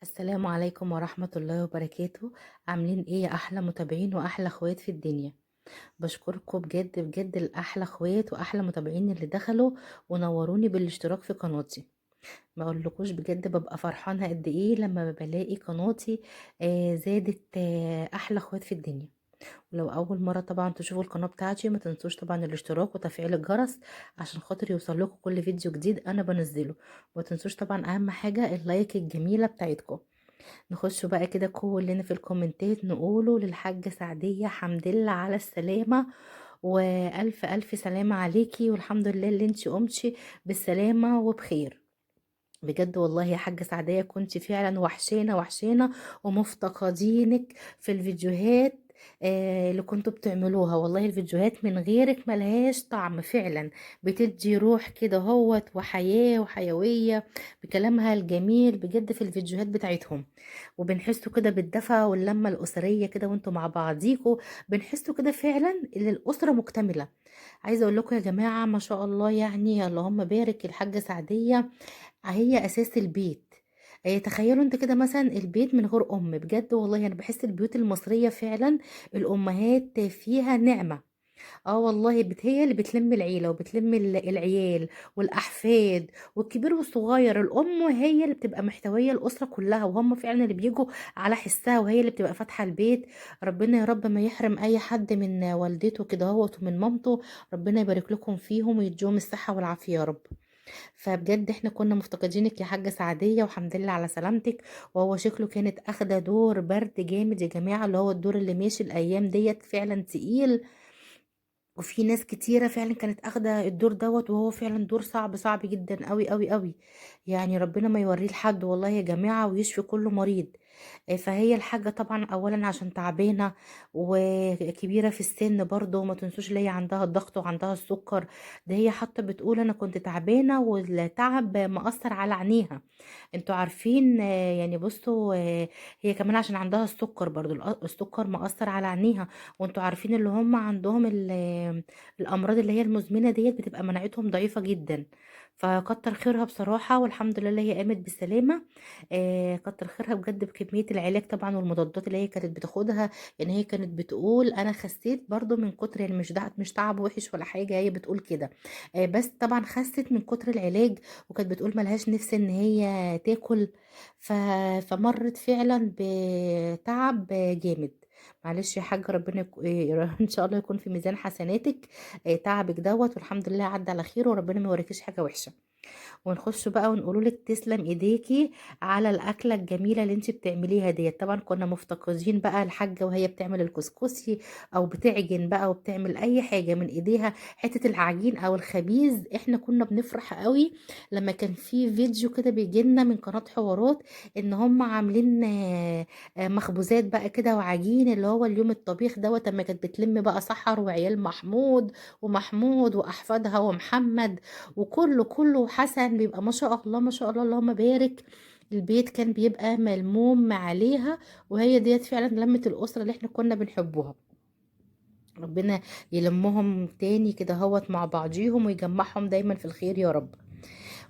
السلام عليكم ورحمة الله وبركاته. عاملين ايه يا احلى متابعين واحلى اخوات في الدنيا؟ بشكركم بجد بجد، الاحلى اخوات واحلى متابعين اللي دخلوا ونوروني بالاشتراك في قناتي. ما اقولكوش بجد ببقى فرحانة قد ايه لما بلاقي قناتي زادت، احلى اخوات في الدنيا. ولو اول مرة طبعا تشوفوا القناة بتاعتي ما تنسوش طبعا الاشتراك وتفعيل الجرس عشان خاطر يوصل لكم كل فيديو جديد انا بنزله. وما تنسوش طبعا اهم حاجة ال like الجميلة بتاعتكم. نخش بقى كده كلنا في الكومنتات نقوله للحاجة سعدية حمد لله على السلامة، والف الف سلامة عليكي، والحمد لله اللي انتي قمتي بالسلامة وبخير. بجد والله يا حاجة سعدية كنت فعلا وحشينا وحشينا ومفتقدينك في الفيديوهات اللي كنتوا بتعملوها. والله الفيديوهات من غيرك ملهاش طعم فعلا، بتدي روح كده هوت وحياة وحيوية بكلامها الجميل بجد في الفيديوهات بتاعتهم، وبنحسوا كده بالدفى واللمة الأسرية كده وانتوا مع بعضيكوا، بنحسوا كده فعلا ان الأسرة مكتملة. عايزة اقول لكم يا جماعة ما شاء الله، اللهم بارك، الحاجة سعدية هي اساس البيت. تخيلوا انت كده مثلا البيت من غير ام، بجد والله انا بحس البيوت المصرية فعلا الامهات فيها نعمة. والله هي اللي بتلم العيلة وبتلم العيال والاحفاد والكبير والصغير. الام هي اللي بتبقى محتوية الاسرة كلها، وهم فعلا اللي بيجوا على حسها، وهي اللي بتبقى فاتحة البيت. ربنا يا رب ما يحرم اي حد من والدته كده اهوت ومن مامته، ربنا يبارك لكم فيهم ويديهم الصحة والعافية يا رب. فبجد احنا كنا مفتقدينك يا حاجة سعدية، وحمد لله على سلامتك. وهو شكله كانت اخده دور برد جامد يا جماعة، اللي هو الدور اللي ماشي الايام ديت فعلا تقيل، وفي ناس كتيرة فعلا كانت اخده الدور دوت، وهو فعلا دور صعب صعب جدا قوي قوي قوي، ربنا ما يوريه لحد والله يا جماعة، ويشفي كل مريض. فهي الحاجة طبعا اولا عشان تعبانة وكبيرة في السن برضو، ما تنسوش اللي هي عندها الضغط وعندها السكر ده، هي حتى بتقول انا كنت تعبانة والتعب مأثر على عينيها، انتوا عارفين. هي كمان عشان عندها السكر برضو، السكر مأثر على عينيها، وانتوا عارفين اللي هم عندهم الامراض اللي هي المزمنة ديت بتبقى مناعتهم ضعيفة جدا. فكتر خيرها بصراحة، والحمد لله اللي هي قامت بالسلامة. كتر خيرها بجد بكمية العلاج طبعا والمضادات اللي هي كانت بتاخدها. هي كانت بتقول انا خسيت برضو من كتر، مش تعب وحش ولا حاجة، هي بتقول كده، بس طبعا خست من كتر العلاج، وكانت بتقول ملهاش نفس ان هي تاكل، فمرت فعلا بتعب جامد. معلش يا حاجة، ربنا ان شاء الله يكون في ميزان حسناتك، تعبك دوت، والحمد لله عدى على خير، وربنا ما يوريكيش حاجة وحشة. ونخش بقى ونقول لك تسلم ايديكي على الاكلة الجميلة اللي انت بتعمليها ديت. طبعا كنا مفتقدين بقى الحاجة وهي بتعمل الكسكسي او بتعجن بقى وبتعمل اي حاجة من ايديها، حتة العجين او الخبيز. احنا كنا بنفرح قوي لما كان في فيديو كده بيجي لنا من قناة حوارات ان هم عاملين، مخبوزات بقى كده وعجين، اللي هو اليوم الطبيخ دوت، لما كانت بتلم بقى سحر وعيال محمود ومحمود واحفادها ومحمد وكله كله حسن، بيبقى ما شاء الله ما شاء الله اللهم بارك، البيت كان بيبقى ملموم عليها، وهي ديت فعلا لمة الأسرة اللي احنا كنا بنحبوها. ربنا يلمهم تاني كده هوت مع بعضيهم ويجمعهم دايما في الخير يا رب.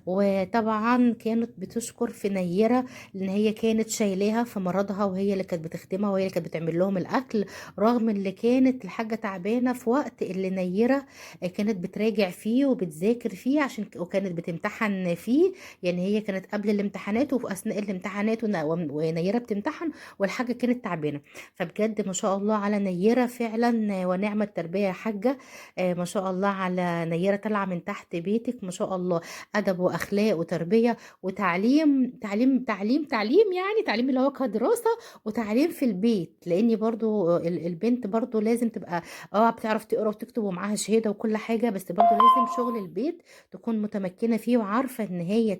وطبعا كانت بتشكر في نيرة لان هي كانت شايلاها في مرضها، وهي اللي كانت بتخدمها وهي اللي كانت بتعمل لهم الاكل، رغم اللي كانت الحاجة تعبانة في وقت اللي نيرة كانت بتراجع فيه وبتذاكر فيه عشان وكانت بتمتحن فيه. هي كانت قبل الامتحانات وفي اثناء الامتحانات ونيرة بتمتحن والحاجة كانت تعبانة. فبجد ما شاء الله على نيرة فعلا، ونعمة التربية يا حاجة. ما شاء الله على نيرة طالعة من تحت بيتك ما شاء الله، أدب وأخلاق وتربية وتعليم، تعليم تعليم تعليم، يعني تعليم اللي هو كدراسة وتعليم في البيت، لأن برضو البنت برضو لازم تبقى بتعرف تقرأ وتكتب ومعاها شهادة وكل حاجة، بس برضو لازم شغل البيت تكون متمكنة فيه وعارفة إن هي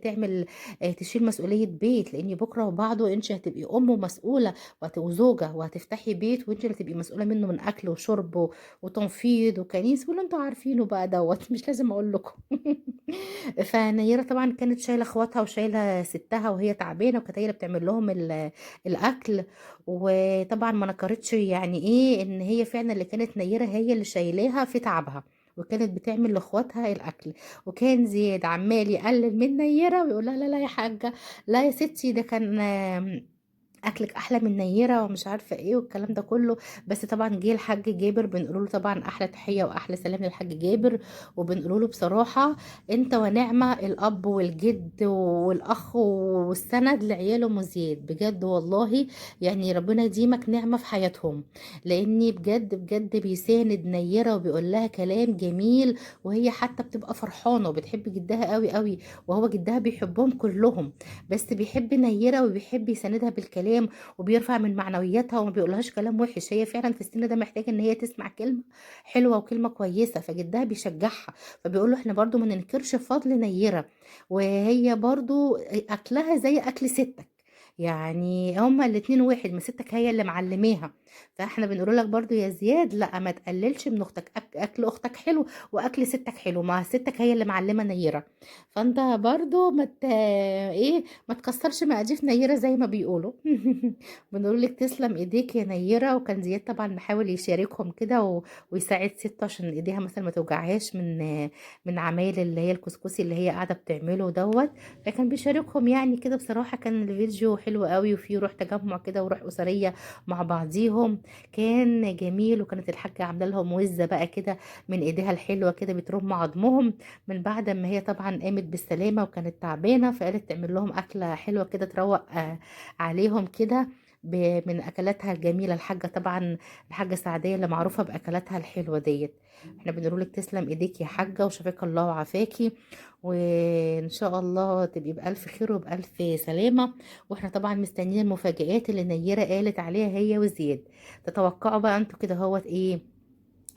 تشيل مسؤولية بيت، لأن بكرة وبعده أنت هتبقي أم ومسؤولة وزوجة وهتفتحي بيت، وأنت اللي هتبقي مسؤولة منه من أكل وشرب وتنفيض وكنيس واللي أنتوا عارفينه بقى دوت، مش لازم أقول لكم. فنيرة طبعا كانت شايلة اخواتها وشايلة ستها وهي تعبانة، وكانت هي اللي بتعمل لهم الأكل. وطبعا ما نكرتش إن هي فعلا اللي كانت نيرة هي اللي شايلاها في تعبها، وكانت بتعمل لاخواتها الاكل. وكان زياد عمال يقلل من نيره ويقول لها لا لا يا حاجه، لا يا ستي، ده كان اكلك احلى من نيره ومش عارفه ايه والكلام ده كله. بس طبعا جه الحاج جابر، بنقول له طبعا احلى تحية واحلى سلام للحاج جابر، وبنقول له بصراحة انت ونعمه الاب والجد والاخ والسند لعياله ام زياد، بجد والله يعني ربنا يديمك نعمه في حياتهم، لاني بجد بجد بيساند نيره وبيقول لها كلام جميل، وهي حتى بتبقى فرحانة وبتحب جدها قوي قوي، وهو جدها بيحبهم كلهم، بس بيحب نيره وبيحب يساندها بالكلام وبيرفع من معنوياتها وما بيقولهاش كلام وحش. هي فعلا في السن ده محتاجه ان هي تسمع كلمة حلوة وكلمه كويسة، فجدها بيشجعها، فبيقول له احنا برضو ما ننكرش فضل نيره، وهي برضو اكلها زي اكل ستك، يعني هما الاتنين واحد، ما ستك هي اللي معلماها. فاحنا بنقول لك برضو يا زياد لا ما تقللش من اختك، اكل اختك حلو واكل ستك حلو، ما ستك هي اللي معلمه نيره، فانت برضو ما ايه ما تكسرش مقاديف نيره زي ما بيقولوا. بنقول لك تسلم ايديك يا نيره. وكان زياد طبعا محاول يشاركهم كده ويساعد ستة عشان ايديها مثلا ما توجعهاش من عمايل اللي هي الكسكسي اللي هي قاعدة بتعمله دوت، فكان بيشاركهم يعني كده. بصراحة كان الفيديو حلو قوي وفيه روح تجمع كده وروح اسرية مع بعضيهم، كان جميل. وكانت الحاجة عامله لهم وزه بقى كده من ايديها الحلوة كده بترم عظمهم من بعد ما هي طبعا قامت بالسلامة وكانت تعبانة، فقالت تعمل لهم اكله حلوة كده تروق عليهم كده من اكلاتها الجميلة. الحاجة طبعا الحاجة سعديه اللي معروفة باكلاتها الحلوة ديت. احنا بنقول لك تسلم ايديك يا حاجة وشفاك الله وعافاكي، وان شاء الله تبقي بالف خير وبالف سلامه. واحنا طبعا مستنيين المفاجآت اللي نيره قالت عليها هي وزياد. تتوقعوا بقى انتوا كده هوت ايه؟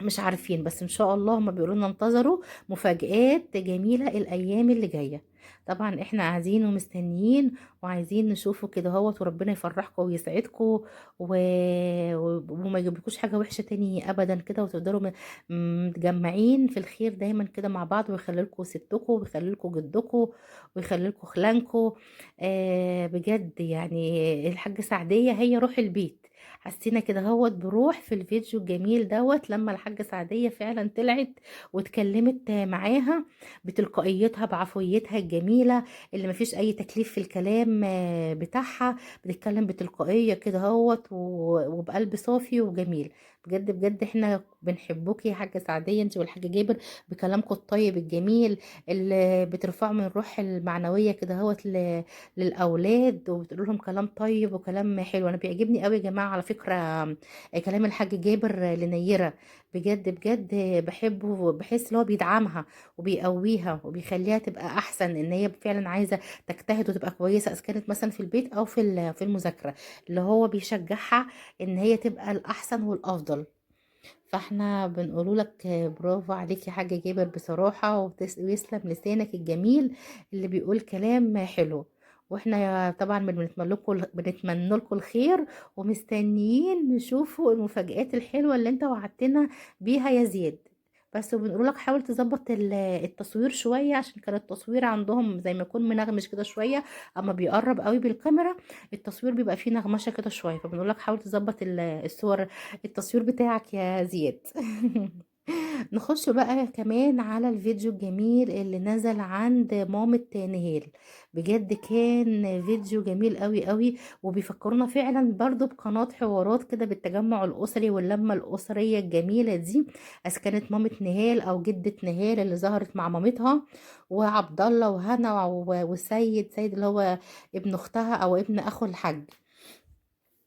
مش عارفين، بس ان شاء الله هما بيقولوا لنا انتظروا مفاجآت جميلة الايام اللي جاية. طبعا احنا قاعدين ومستنيين وعايزين نشوفه كده هوت، وربنا يفرحكم ويسعدكم وما يجيبلكوش حاجة وحشة تاني ابدا كده، وتفضلوا متجمعين في الخير دايما كده مع بعض، ويخلي لكم ستكم ويخلي لكم جدكم ويخلي لكم خلانكم. بجد يعني الحاجة سعديه هي روح البيت، حسينا كده هوت بروح في الفيديو الجميل دوت لما الحاجة سعدية فعلا طلعت واتكلمت معاها بتلقائيتها بعفويتها الجميلة اللي مفيش اي تكليف في الكلام بتاعها، بتتكلم بتلقائية كده هوت وبقلب صافي وجميل. بجد بجد احنا بنحبوكي يا حاجة سعدية انت والحاج جابر بكلامكم الطيب الجميل اللي بترفعوا من الروح المعنوية كده هوت للأولاد، وبتقول لهم كلام طيب وكلام حلو. انا بيعجبني قوي يا جماعة على فكرة كلام الحاج جابر لنيرة، بجد بجد بحبه وبحس ان هو بيدعمها وبيقويها وبيخليها تبقى احسن، ان هي فعلا عايزة تجتهد وتبقى كويسة اذا كانت مثلا في البيت او في المذاكرة، اللي هو بيشجعها ان هي تبقى الاحسن والافضل. فاحنا بنقول لك برافو عليك يا حاج جابر بصراحة، ويسلم لسانك الجميل اللي بيقول كلام حلو. واحنا طبعا بنتمنى لكم الخير، ومستنيين نشوفوا المفاجآت الحلوة اللي انت وعدتنا بيها يا زياد. بس وبنقول لك حاول تظبط التصوير شوية، عشان كان التصوير عندهم زي ما يكون منغمش كده شوية، اما بيقرب قوي بالكاميرا التصوير بيبقى فيه نغمشه كده شوية، فبنقول لك حاول تظبط الصور التصوير بتاعك يا زياد. نخش بقى كمان على الفيديو الجميل اللي نزل عند مامة نهال. بجد كان فيديو جميل قوي قوي، وبيفكرونا فعلا برضو بقناة حوارات كده بالتجمع الأسري واللمة الأسرية الجميلة دي. إذا كانت مامة نهال أو جدة نهال اللي ظهرت مع مامتها وعبد الله وهنا وسيد، سيد اللي هو ابن أختها أو ابن أخو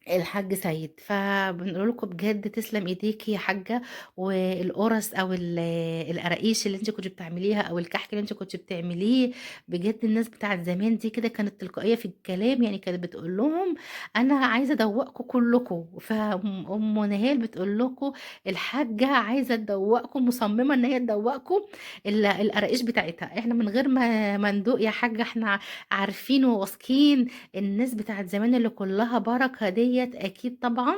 الحاج سيد. فبنقول لكم بجد تسلم ايديكي يا حاجة، والقرص او القراقيش اللي انت كنت بتعمليها او الكحك اللي انت كنت بتعمليه، بجد الناس بتاعت زمان دي كده كانت تلقائية في الكلام، يعني كانت بتقول لهم انا عايزه ادوقكم كلكم. فام نهال بتقول لكم الحاجة عايزه تدوقكم، مصممه ان هي تدوقكم القراقيش بتاعتها. احنا من غير ما ندوق يا حاجة، احنا عارفين وواثقين الناس بتاعت زمان اللي كلها بركة ديت، اكيد طبعا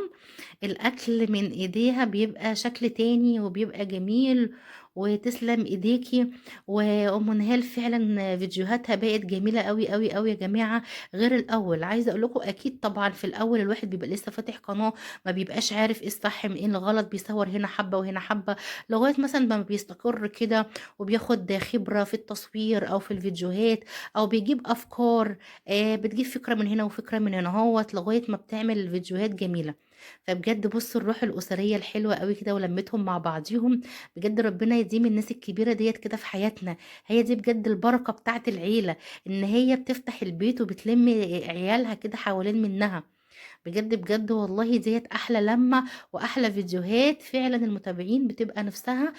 الاكل من ايديها بيبقى شكل تاني وبيبقى جميل وتسلم ايديكي. وام نهال فعلا فيديوهاتها بقت جميلة قوي قوي قوي يا جماعة، غير الاول. عايزه اقول لكم اكيد طبعا في الاول الواحد بيبقى لسه فاتح قناة، ما بيبقاش عارف ايه الصح من ايه الغلط، بيصور هنا حبه وهنا حبه، لغاية مثلا ما بيستقر كده وبياخد خبره في التصوير او في الفيديوهات، او بيجيب افكار، بتجيب فكرة من هنا وفكره من هنا اهوت، لغاية ما بتعمل فيديوهات جميلة. فبجد بصوا الروح الاسرية الحلوة قوي كده ولمتهم مع بعضيهم، بجد ربنا يديم الناس الكبيرة ديت كده في حياتنا. هي دي بجد البركة بتاعت العيلة، ان هي بتفتح البيت وبتلم عيالها كده حوالين منها. بجد بجد والله ديت احلى لمه واحلى فيديوهات فعلا، المتابعين بتبقى نفسها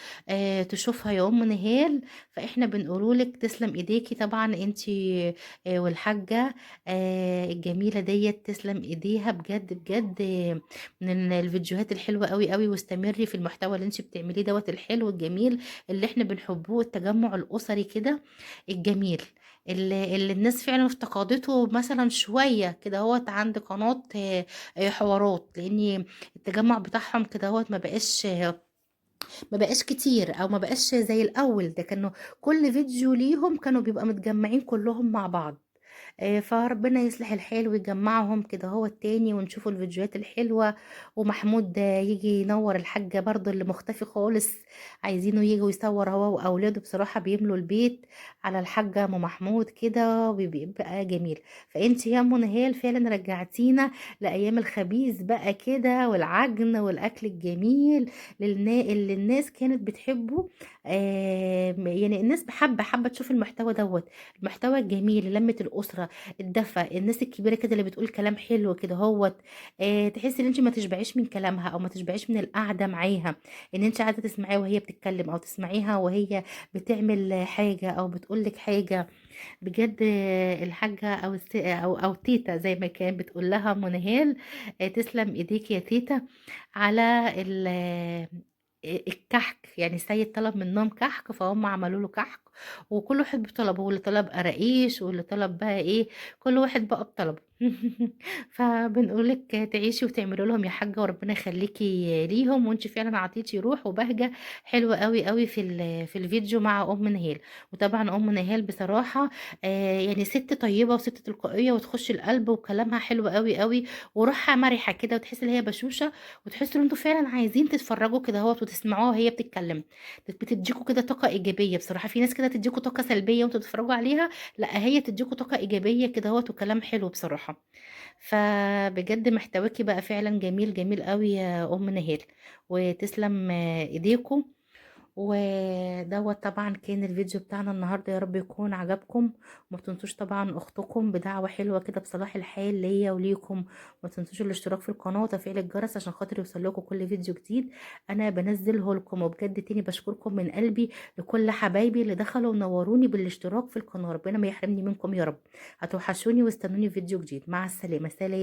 تشوفها يا ام نهال. فاحنا بنقولولك تسلم ايديكي طبعا انتي والحاجة الجميلة ديت، تسلم ايديها بجد بجد، من الفيديوهات الحلوة قوي قوي. واستمري في المحتوى اللي انتي بتعمليه دوت الحلو الجميل اللي احنا بنحبوه، التجمع الاسري كده الجميل اللي الناس فعلا افتقدته مثلا شوية كده هوت عند قناة حوارات، لان التجمع بتاعهم كده هوت ما بقاش كتير، او ما بقاش زي الاول. ده كانوا كل فيديو ليهم كانوا بيبقى متجمعين كلهم مع بعض. فربنا يصلح الحال ويجمعهم كده هو التاني، ونشوفوا الفيديوهات الحلوة. ومحمود يجي ينور الحاجة برضو اللي مختفي خالص، عايزينه يجي ويصور هو وأولاده، بصراحة بيملوا البيت على الحاجة أم محمود كده وبيبقى جميل. فانت يا أم نهال فعلا رجعتينا لأيام الخبيث بقى كده، والعجن والأكل الجميل اللي الناس كانت بتحبه. يعني الناس حابة تشوف المحتوى دوت، المحتوى الجميل، لمة الأسرة، الدفى، الناس الكبيرة كده اللي بتقول كلام حلو كده هوت. تحسي ان انت ما تشبعيش من كلامها، او ما تشبعيش من القعدة معاها، ان انت قاعدة تسمعيها وهي بتتكلم، او تسمعيها وهي بتعمل حاجة او بتقولك حاجة. بجد الحاجة او او تيتا زي ما كان بتقول لها ام نهال، تسلم ايديك يا تيتا على الكحك. يعني السيد طلب منهم كحك فهم عملوا له كحك، وكل واحد بطلبه، واللي طلب قراقيش واللي طلب بقى ايه، كل واحد بقى بطلبه. فبنقولك تعيشي وتعملوا لهم يا حاجة، وربنا يخليكي ليهم. وانت فعلا عطيتي روح وبهجة حلوة قوي قوي في الفيديو مع ام نهال. وطبعا ام نهال بصراحة يعني ست طيبة وست تلقائية وتخش القلب، وكلامها حلو قوي قوي، وروحها مرحة كده، وتحس ان هي بشوشة، وتحسوا ان انتوا فعلا عايزين تتفرجوا كده اهوت وتسمعوها وهي بتتكلم، بتديكوا كده طاقة ايجابية. بصراحة في ناس كده تديكوا طاقة سلبية وانتوا بتتفرجوا عليها، لا هي تديكوا طاقة ايجابية كده اهوت وكلام حلو بصراحة. فبجد محتواكي بقى فعلا جميل جميل قوي يا ام نهال، وتسلم ايديكم. ودوت طبعا كان الفيديو بتاعنا النهارده، يا رب يكون عجبكم. وما تنسوش طبعا اختكم بدعوة حلوة كده بصلاح الحال ليا وليكم. وما تنسوش الاشتراك في القناة وتفعيل الجرس عشان خاطر يوصل لكم كل فيديو جديد انا بنزله لكم. وبجد تاني بشكركم من قلبي لكل حبايبي اللي دخلوا ونوروني بالاشتراك في القناة، ربنا ما يحرمني منكم يا رب. هتوحشوني واستنوني في فيديو جديد. مع السلامة. سلام.